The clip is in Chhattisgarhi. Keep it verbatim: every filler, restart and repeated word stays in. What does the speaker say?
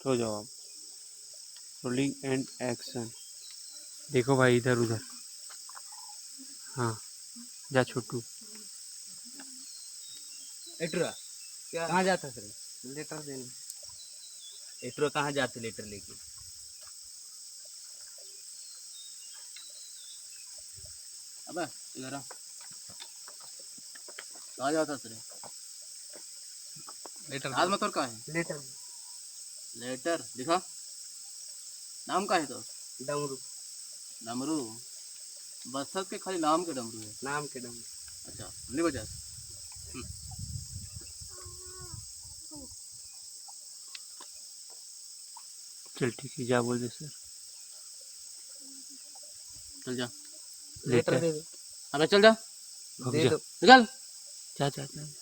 तो जाओ आप। Rolling and action. देखो भाई, इधर उधर। हाँ, जा छोटू। एटुरा, क्या? कहाँ जाता सर? लेटर देने। एटुरा कहाँ जाते लेटर लेके? अबे, इधर आ। कहाँ जाता तेरे? लेटर हाथ में तोर का है? लेटर। लेटर दिखा। नाम का है तो? डमरू। डमरू। बस्तर के खाली नाम के डमरू है। नाम के डमरू। अच्छा, नहीं बजा। हम्म। चल ठीक है, जा बोल दे सर। चल जा। Letter letter. दे दो। अबे चल जा। भाग दे जा। दो। निकल। जा, जा, जा।